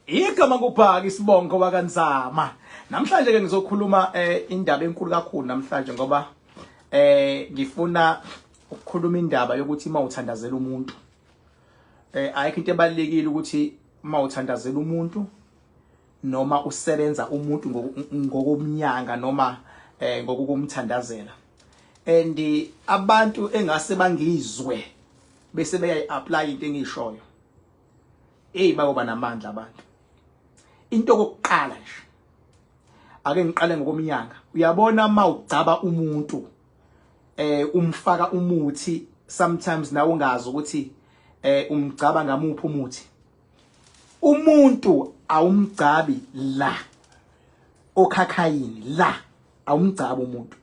Igama ngubhaka isibongo wakaNzama. Namhlanje ke ngizokhuluma indaba enkulu kakhulu namhlanje ngoba ngifuna ukukhuluma indaba yokuthi uma uthandazela umuntu ayikho into ebalekile ukuthi uma uthandazela umuntu noma usebenza umuntu ngokumnyanga noma ngokumthandazela and abantu engase bangizwe bese beyayi-apply into engiyishoyo. Hey, bayoba namandla abantu. Into kokuqala nje, ake ngiqale ngokomnyanga. Uyabona uma ugcaba umuntu umfaka umuthi, sometimes nawe ungazi ukuthi umgcaba ngamuphi umuthi. Umuntu awumgcabi la okhakhayini, la awumgcabi umuntu.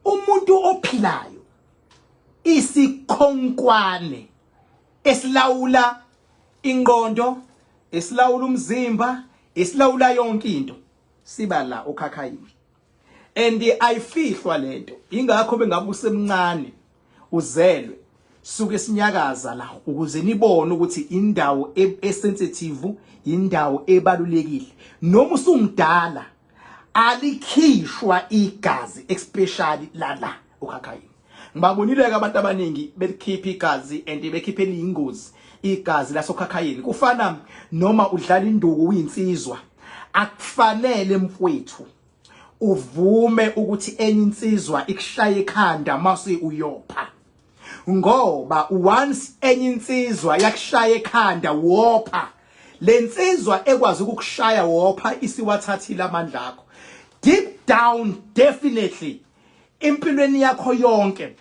Umuntu ophilayo isikhonkwane esilawula ingqondo, esilawula umzimba, esilawula yonke into, siba la okhakhayini. And ayifihlwa lento, ingakho bengabe usemncane uzelwe suke sinyakaza la ukuze nibone ukuthi indawo esensitive, indawo ebalulekile. Noma usumdala alikhishwa igazi, especially la la okhakhayini. Ngibabonile ke abantu abaningi belikhipha igazi and bekhiphe eliyingozi igazi lasokhakhayini. Kufana noma udlala induku uyinsizwa, akufanele mfowethu uvume ukuthi enye insizwa ikushaye ekhanda mase uyopha, ngoba once enye insizwa yakushaya ekhanda wopha, lensizwa ekwazi ukukushaya wopha isiwathathile amandla akho deep down. Definitely empilweni yakho yonke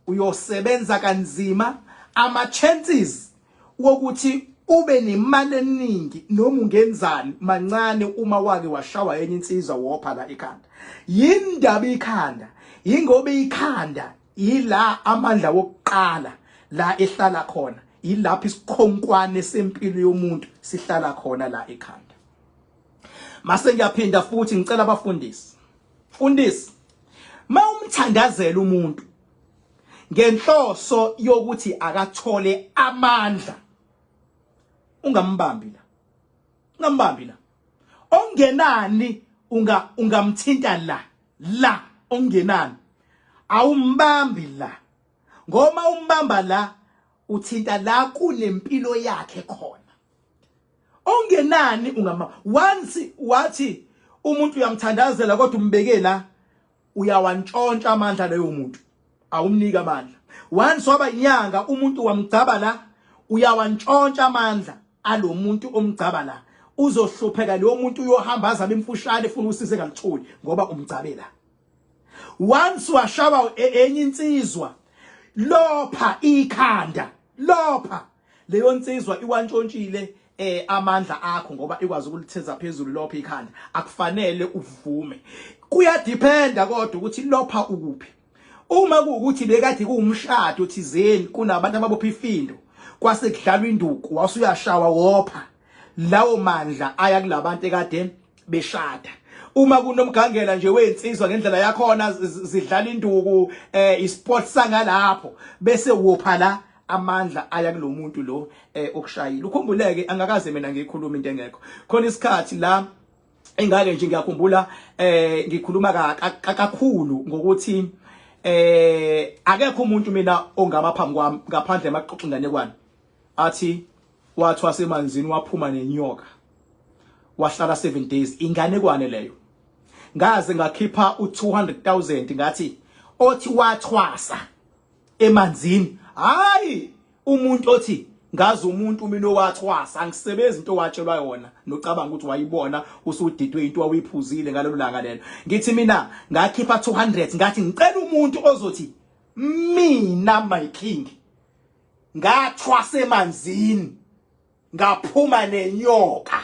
uyosebenza kanzima, ama chances wokuthi ube nemali eningi noma ungenzani mancane uma wake washawa enye insizwa wopha la ekhanda. Yindaba ikhanda, yingoba ikhanda ila amandla wokuqala la ehlala khona, ilapho isikhonkwane sempilo yomuntu sihlala khona la ekhanda. Mase ngiyaphinda futhi ngicela abafundisi, mfundisi, mawumthandazela umuntu ngenhloso yokuthi akathole amandla, ungambambi la, ungambambi la. Ongenani ungamthinta la la, ongenani awumbambi la, ngoma umbamba la uthinta la kunempilo yakhe khona. Ongenani ungama once wathi umuntu uyamthandazela kodwa umbeke la, uyawantshontsha amandla leyo muntu, awumnika amandla. Once waba inyanga umuntu wamgcaba la, uyawantshontsha amandla alomuntu omgcaba la, uzohlupheka leyo muntu, uyohamba azabe imfushane efuna usize engalutholi ngoba umgcabe la. Once washawa enye insizwa lopha ikhanda, lopha leyo nsizwa iwantshontshile amandla akho ngoba ikwazi ukulitheza phezulu lopha ikhanda. Akufanele uvume, kuyadependa kodwa ukuthi lopha ukuphi. Uma kuwukuthi bekade kuwumshado thizeni kunabantu ababopha ifindo kwase kudlalwa induku wasuyashawa wopha, lawo mandla aya kulabantu ekade beshada. Uma kunomgangela nje weinsizwa ngendlela yakhona zidlala induku isport sangalapho bese wopha la, amandla aya kulomuntu lo okushayile. Ukhumbuleke angakaze mina ngikhuluma into engekho khona. Isikhathi la engake nje ngiyakhumbula ngikhuluma kakhulu ngokuthi akekho umuntu mina ongama phambi kwami ngaphandle emaxoxa inganekwane athi wathi wasemanzini waphuma nenyoka wahlala 7 days. Inganekwane leyo. Ngaze ngakhipha u200000 ngathi othi wathwasa emanzini, hayi umuntu othi ngazi umuntu mina owathwasa. Angisebenzi into owatshelwa yona nocabanga ukuthi wayibona usudidwe into wawuyiphuzile ngalolu langa lelo. Ngithi mina ngakhipha 200 ngathi ngicela umuntu ozothi mina my king ngathwasa emanzini ngaphuma nenyoka.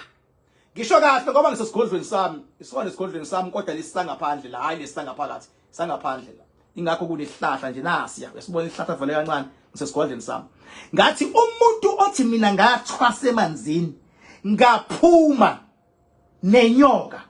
Ngisho kahle ngoba ngisesigodlweni sami, isona esigodlweni sami, kodwa lesi sangaphandle la, hayi lesi sangaphakathi, sangaphandle la. Ingakho kunesihlahla nje nasiya, uyasibona isihlahla vele kancane, ngisesigodlweni sami. Ngathi umuntu othi mina ngathwasa emanzini ngaphuma nenyoka,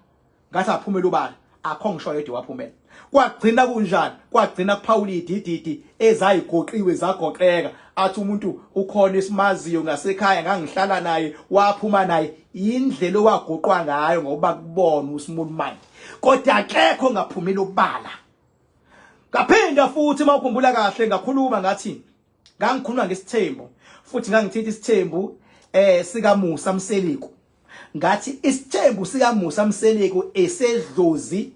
ngathi aphumela ubala, akho ngisho yedwa waphumela. Kwagcina kunjani? Kwagcina kuphawula idididi ezayigoqiwe zagoqeka. Athi umuntu ukhona esimaziyo ngasekhaya, ngangihlala naye, waphuma naye, indlela owaguqwa ngayo ngoba kubona usmall mind, kodwa akekho ngaphumile ukubala. Ngaphinda futhi, mawukhumbula kahle, ngakhuluma ngathi ngangikhuluma ngesithembu, futhi ngangithinta isithembu sikaMusa Mseleku. Ngathi isithembu sikaMusa Mseleku esedlozi,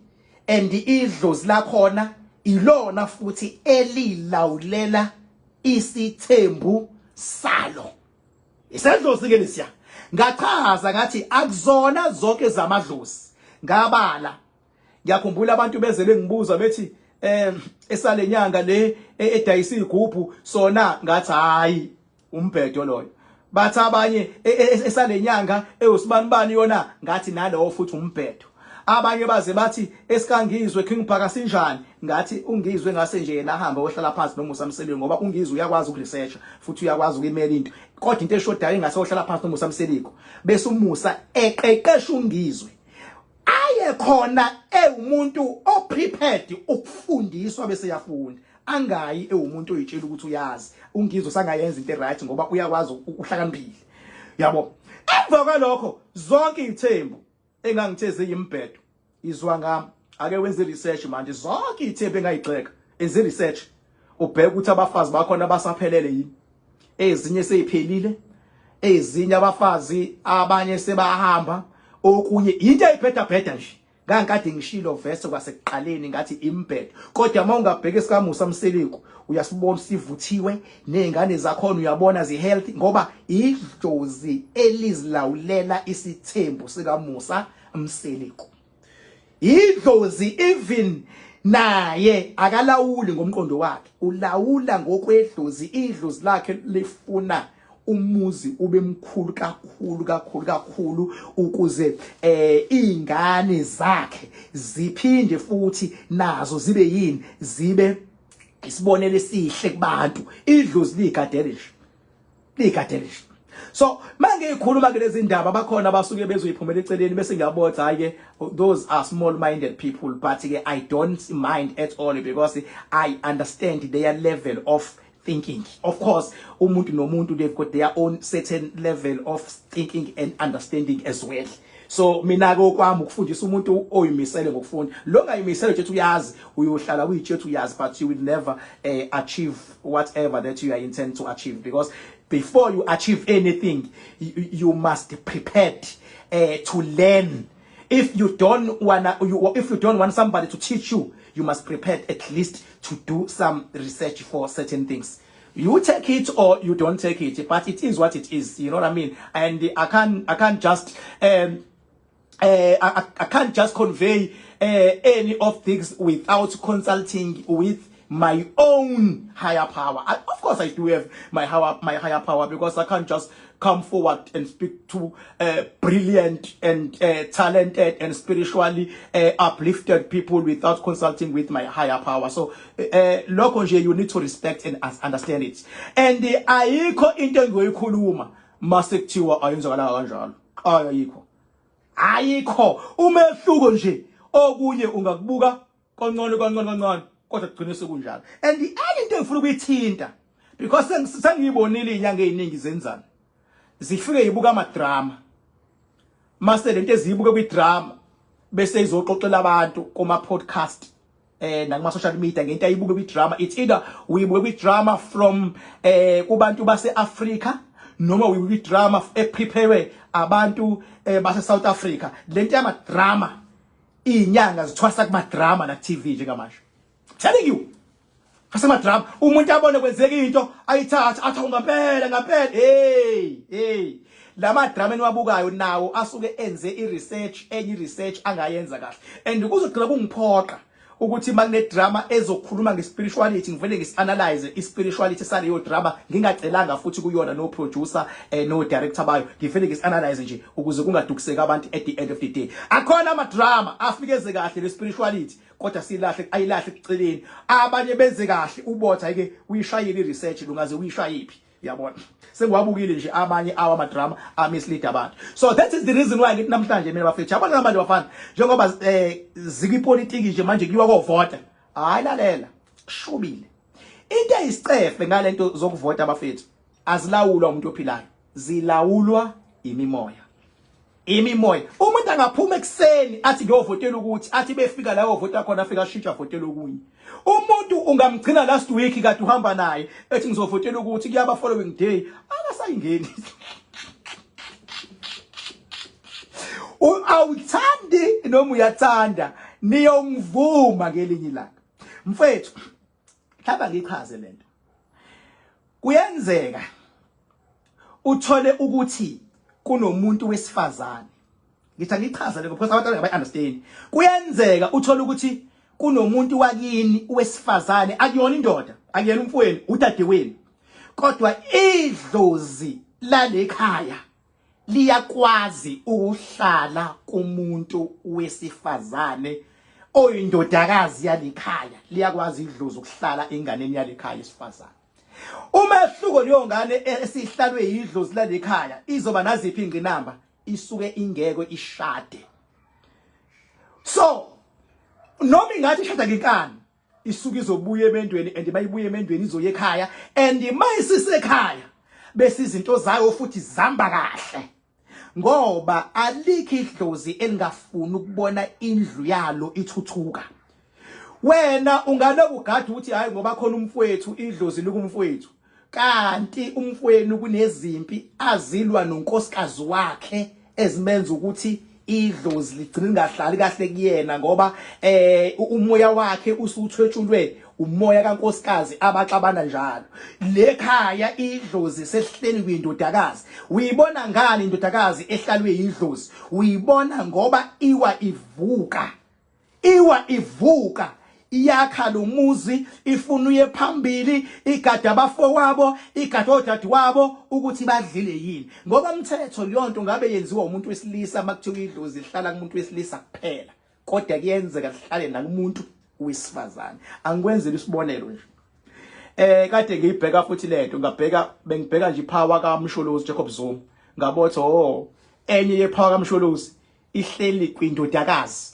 and idlozi lakhona ilona futhi elilawulela isithembu salo, isedlozi ke lesiya. Ngachaza ngathi akuzona zonke zamadlozi, ngabala. Ngiyakhumbula abantu beze bengibuza bethi esalenyanga le edayisa igubhu sona, ngathi hayi, umbhedo loyo. Bathi abanye esalenyanga ewusibanibani yona, ngathi nalowo futhi umbhedo. Abanye baze bathi esikangizwe King Bhaka sinjani, ngathi ungizwe ngase nje yena ahamba ohlala phansi noMusa Mseleku, ngoba ungizwe uyakwazi ukuresearcha futhi uyakwazi ukuyimela into, kodwa into eshodayo ingase ohlala phansi noMusa Mseleku, bese uMusa eqeqesha ungizwe aye khona ewumuntu oprepared ukufundiswa, bese yafunda, angayi ewumuntu oyitshela ukuthi uyazi. Ungizwe sangayenza into right ngoba uyakwazi, uhlakaniphile, yabo. Emva kwalokho zonke izithembu engangithe ziyimbhedo, izwa ngami, ake wenze research manje. Zonke izithembu engayigxeka, enze research, ubheke ukuthi abafazi bakhona basaphelele yini. Ezinye seyiphelile, ezinye abafazi abanye sebahamba, okunye into eyibheda bheda nje. Ngangikade ngishilo verse kwasekuqaleni, ngathi imbhedo, kodwa uma ungabheka esikaMusa Mseleku uyasibona sivuthiwe, nezingane zakhona uyabona zi-healthy, ngoba idlozi elizilawulela isithembu sikaMusa Mseleku idlozi. Even naye akalawuli ngomqondo wakhe, ulawula ngokwedlozi. Idlozi lakhe lifuna umuzi ube mkhulu kakhulu kakhulu kakhulu ukuze izingane zakhe ziphinde futhi nazo zibe yini, zibe isibonelo esihle kubantu. Idlozi liyigadele nje, liyigadele nje. So mangiyikhuluma ke lezi ndaba, bakhona abasuke bezoyiphumela eceleni, bese ngiyabona, hayi ke, those are small minded people, but ke I don't mind at all because I understand their level of thinking. Of course, umuntu nomuntu, they've got their own certain level of thinking and understanding as well. So mina ke okwami ukufundisa umuntu oyimisele ngokufunda. Lo ngayimisele nje uyazi, uyohlala uyitshethu uyazi, but you will never achieve whatever that you are intend to achieve, because before you achieve anything, you must prepare to learn. If you don't want somebody to teach you, you must prepare at least to do some research for certain things. You take it or you don't take it, but it is what it is, you know what I mean? And I can't just I can't just convey any of things without consulting with my own higher power. Of course, I do have my higher power, because I can't just come forward and speak to brilliant and talented and spiritually uplifted people without consulting with my higher power. So, lokho nje you need to respect and understand it. And ayikho into engiyoyikhuluma mase kuthiwa ayenzakalanga kanjalo. Ayikho. Ayikho umehluko nje, okunye ungakubuka kancane kancane kancane, kodwa kugcine sekunjalo. And enye into engifuna ukuyithinta, because sengiyibonile izinyanga eziningi zenzani, zifike yibuka ama drama, mase lento eziyibuke kwi drama bese izoxoxela abantu kuma podcast nakuma social media ngento ayibuke kwi drama. It's either uyibuke kwi drama from kubantu base Africa, noma uyibuke drama eprepare abantu base South Africa. Lento yama drama, izinyanga zithwasa kuma drama na TV njengamanje, telling you, asema drama. Umuntu abone kwenzeka into, ayithathe, athi ngampela ngampela. Hey hey, lama drama eniwabukayo nawo asuke enze i-research, enye i-research angayenza kahle, and kuzogcina kungiphoqa ukuthi makune drama ezokhuluma ngespirituality, ngivele ngisi-analyze i-spirituality saleyo drama, ngingacelanga futhi kuyona no producer no director bayo, ngivele ngisi-analyze nje ukuze kungadukiseki abantu. At the end of the day, akhona ama drama afikeze kahle le spirituality, kodwa silahle, ayilahle ekuceleni. Abanye benze kahle ubotha ke uyishayile i-research, lungaze uyishayiphi, yabona. Sengiwabukile nje amanye awa ama-drama amislead abantu. So that is the reason why ngithi namhlanje mina, bafethu, yabona manje bafana, njengoba zikwipolitiki nje manje, kuyiwa kovota, hayi lalela, kushubile. Into eyisicefe ngalento zokuvota bafethu, azilawulwa umuntu ophilayo, zilawulwa imimoya. Imimoya. Umuntu angaphuma ekuseni athi ngiyovotela ukuthi, athi befika la yovota khona afika ashintsha avotela okunye. Umuntu ungamgcina last week kade uhamba naye ethi ngizovotela ukuthi, kuyaba following day akasayingeni. Awuthandi noma uyathanda, niyongivuma ngelinye ilanga. Mfethu, mhlawumbe ngichaze lento. Kuyenzeka uthole ukuthi kunomuntu wesifazane, ngithi angichaze le because abantu abayi understand. Kuyenzeka uthole ukuthi kunomuntu wakini wesifazane, akuyona indoda, akuyena umfowenu, udadewenu, kodwa idlozi lalekhaya liyakwazi ukuhlala kumuntu wesifazane oyindodakazi yalekhaya, liyakwazi idlozi ukuhlala enganeni yalekhaya isifazane. Umehluko, leyo ngane esihlalwe yidlozi lalekhaya izoba naziphi ingqinamba? Isuke ingeke ishade. So noma ingathi ishada ngenkani, isuke izobuya emendweni, and mayibuya emendweni izoya ekhaya, and mayisisekhaya bese izinto zayo futhi zihamba kahle, ngoba alikho idlozi elingafuni ukubona indlu yalo ithuthuka. Wena ungaloku ugada ukuthi hayi, ngoba khona umfowethu, idlozi likumfowethu, kanti umfowenu kunezimpi azilwa nonkosikazi wakhe ezimenza ukuthi idlozi ligcina lingahlali kahle kuyena, ngoba umoya wakhe usuthwetshulwe umoya kankosikazi abaxabana njalo. Lekhaya idlozi sesihleli kwindodakazi. Uyibona ngani indodakazi ehlalwe idlozi? Uyibona ngoba iwa ivuka, iwa ivuka, iyakha lo muzi, ifuna uye phambili, igada abafowabo, igada odadewabo ukuthi badlile yini. Ngoba umthetho leyo nto ngabe yenziwa umuntu wesilisa, makuthiwa idlozi lihlala kumuntu wesilisa kuphela, kodwa kuyenzeka lihlale nakumuntu wesifazane. Angikwenzele isibonelo nje, kade ngiyibheka futhi lento, ngabheka, bengibheka nje ipower kaMsholozi Jacob Zuma, ngabotho oh, enye yepower kaMsholozi ihleli kwindodakazi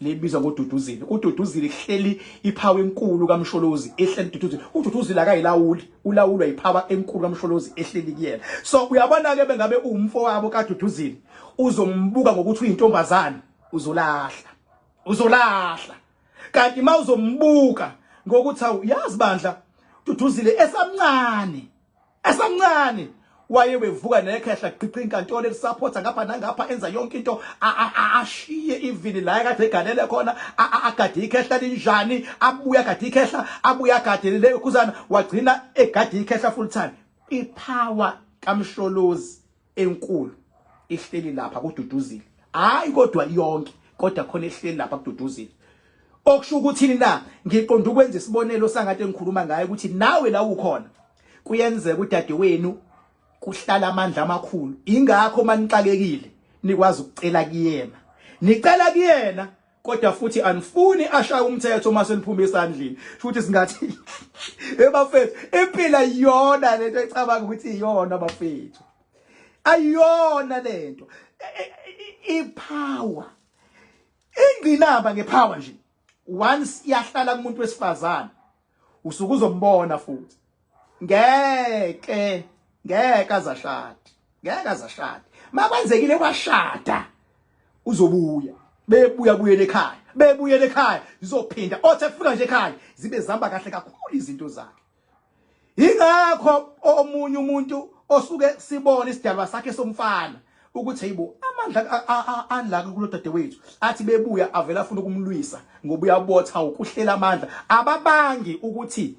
lebizwa ngoDuduzile. UDuduzile ihleli ipower enkulu kaMsholozi, ehleli uDuduzile. UDuduzile akayilawuli, ulawulwa ipower enkulu kaMsholozi ehleli kuyena. So uyabona ke, bengabe uwumfo wabo kaDuduzile, uzombuka ngokuthi uyintombazane, uzolahla, uzolahla. Kanti mawuzombuka ngokuthi awu yazi bandla, Duduzile esamncane, esamncane waye wevuka nekhehla, qiqa inkantolo, elisupporta ngapha nangapha, enza yonke into, ashiye ivini la kade egalele khona, agade ikhehla linjani, abuya agade ikhehla, abuya agade leyo khuzana, wagcina egade ikhehla full time. Ipower kaMsholozi enkulu ihleli lapha kuDuduzile. Hayi kodwa yonke, kodwa khona ehleli lapha kuDuduzile. Okusho ukuthini na? Ngiqonda ukwenza isibonelo sangathi engikhuluma ngayo ukuthi nawe la ukhona kuyenzeka udadewenu kuhlala amandla amakhulu, ingakho manixakekile nikwazi ukucela kuyena, nicela kuyena, kodwa futhi anifuni ashaya umthetho uma seniphuma esandleni. Futhi singathi ebafethu, impila iyona lento ecabanga ukuthi iyona bafethu, ayiyona lento. Ipower, ingqinamba ngepower nje, once iyahlala kumuntu wesifazane, usuke uzombona futhi ngeke, ngeke azashade, ngeke azashade. Makwenzekile washada, uzobuya, bebuya buyele ekhaya, bebuyele ekhaya, zizophinda othe kufika nje ekhaya zibe zihamba kahle kakhulu izinto zakhe. Ingakho omunye umuntu osuke sibone isidalwa sakhe somfana ukuthi hayibo, amandla alaka kulo dadewethu, athi bebuya avela afuna ukumlwisa ngoba uyabotha ukuhlela amandla. Ababangi ukuthi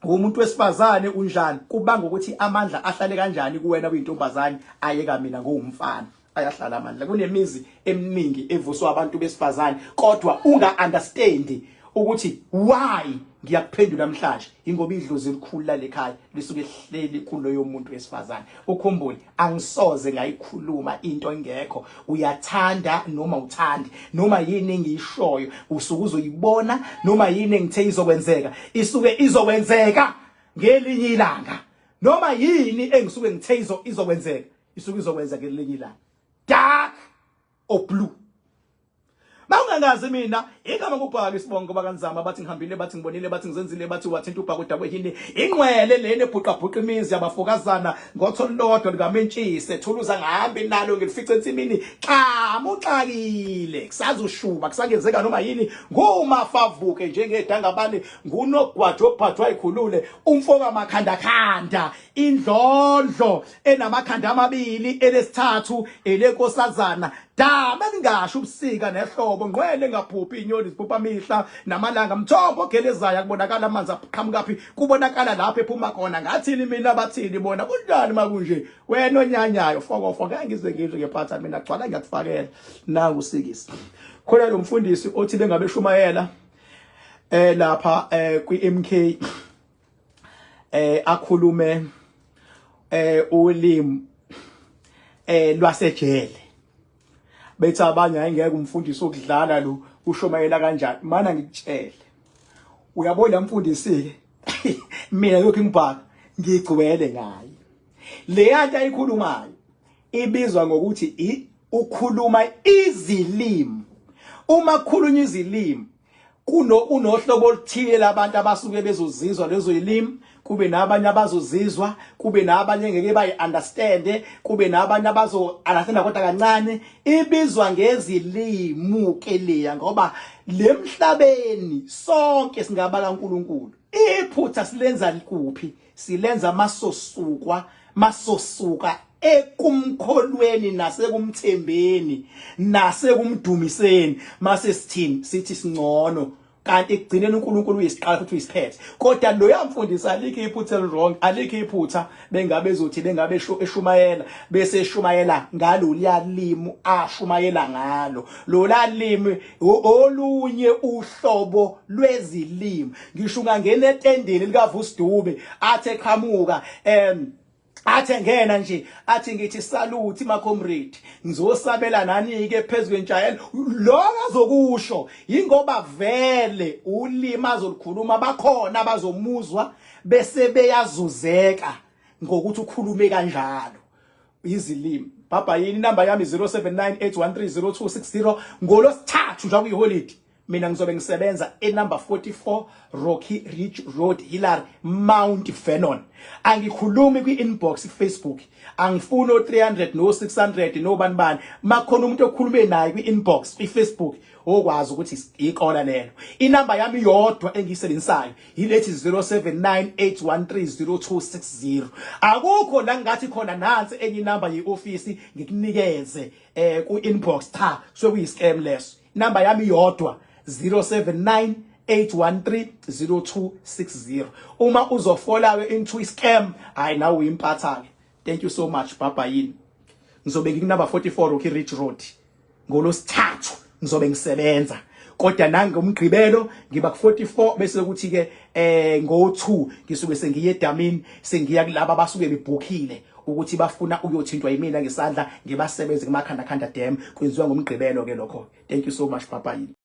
umuntu wesifazane unjani, kubanga ukuthi amandla ahlale kanjani kuwena kuyintombazane, ayeka mina ngowumfana, ayahlala amandla. Kunemizi eminingi evuswa abantu besifazane, kodwa unga understand ukuthi why. Ngiyakuphendula namhlanje, ingoba idlozi elikhulu lalekhaya lisuke lihleli kuloyo muntu wesifazane. Ukhumbule, angisoze ngayikhuluma into engekho. Uyathanda noma uthandi, noma yini engiyishoyo usuke uzoyibona, noma yini engithe izokwenzeka isuke izokwenzeka ngelinye ilanga, noma yini engisuke ngithe izokwenzeka isuke izokwenzeka ngelinye ilanga, dark or blue. Mawungangazi mina igama kubhaka isibongo bakanzama bathi ngihambile bathi ngibonile bathi ngizenzile bathi wathinta ubhaka udakwe yini ingqwele lena ebhuqabhuqa imizi yabafokazana ngotho lodwa likamentshise thuluza ngihambe nalo ngilifice ensimini xamu uxakile kusazoshuba kusangenzeka noma yini ngumafavuke njengedangabane ngunogwajo obhajwa ikhulule umfoka makhandakhanda indlondlo enamakhanda amabili elesithathu elenkosazana dama elingasho ubusika nehlobo ngqwele engaphuphi inyoni ziphupha mihla namalanga mthombo ogelezayo akubonakala amanzi aqhamukaphi kubonakala lapho ephuma khona ngathini mina bathini bona kunjani makunje wena onyanyayo fokofo ngeke ngize ngizwe ngephatha mina gcwala ngiyakufakela nangu usikisi khona lo mfundisi othi bengabe shumayela eh lapha eh kwi MK eh akhulume eh ulimi eh lwasejele bethi abanye ayingeke umfundisi okudlala lo ushomayela kanjani mana ngikutshele uyabona mfundisi ke mina lokhu ngibhaka ngigcwele ngaye le nto ayikhulumayo ibizwa ngokuthi ukhuluma izilimi uma kukhulunywa izilimi kuno unohlobo oluthile labantu abasuke bezozizwa lezo yilimi kube nabanye abazozizwa kube nabanye ngeke bayi understand kube nabanye abazo understand kodwa kancane ibizwa ngezilimu ke leya ngoba lemhlabeni sonke singaba kaNkuluNkulu iphutha silenza kuphi silenza masosukwa masosuka ekumkholweni nasekumthembeni nasekumdumiseni mase sithini sithi singcono kanti ekugcineni uNkulunkulu uyisiqala futhi uyisiphethe kodwa lo yamfundisa alikho iphutha wrong alikho iphutha bengabe ezothi bengabe eshumayela bese eshumayela ngalolu limi ashumayela ngalo lola limi olunye uhlobo lwezilimi ngisho ungangena etendeni likaVusi Dube athi eqhamuka athe ngena nje athi ngithi salute ma comrade ngizosabela nani ke phezulu kwentshayelo lo azokusho ingoba vele ulimi azolukhuluma bakhona abazomuzwa bese beyazuzeka ngokuthi ukhulume kanjalo izilimi bhabha yini inamba yami 0798130260 ngolosithathu nje kuyiholide mina ngizobe ngisebenza enumber 44 Rocky Ridge Road Hillary Mount Vernon angikhulumi kwi-inbox ku-Facebook angifuni o-300 no-600 nobani bani makhona umuntu okhulume naye kwi-inbox kwi-Facebook okwazi ukuthi ikola lelo inamba yami yodwa engiyisebenzisayo yilethi 0798130260 akukho la ngathi khona nansi enye inamba ye-ofisi ngikunikeze eh ku-inbox cha sekuyi-scam leso inamba yami yodwa 079 8130260 uma uzofola ke into scam hayi nawe uyimpatha ke thank you so much baba yini ngizobe ngikunumber 44 Rocky Ridge Road ngolosithathu ngizobe ngisebenza kodwa nangomgqibelo ngiba ku 44 bese kuthi ke eh ngo 2 ngisuke sengiye edamini sengiya kulaba abasuke bebhukhile ukuthi bafuna ukuyothintwa yimina ngesandla ngibasebenze kumakhanda khanda dam kwenziwa ngomgqibelo ke lokho thank you so much papa yini.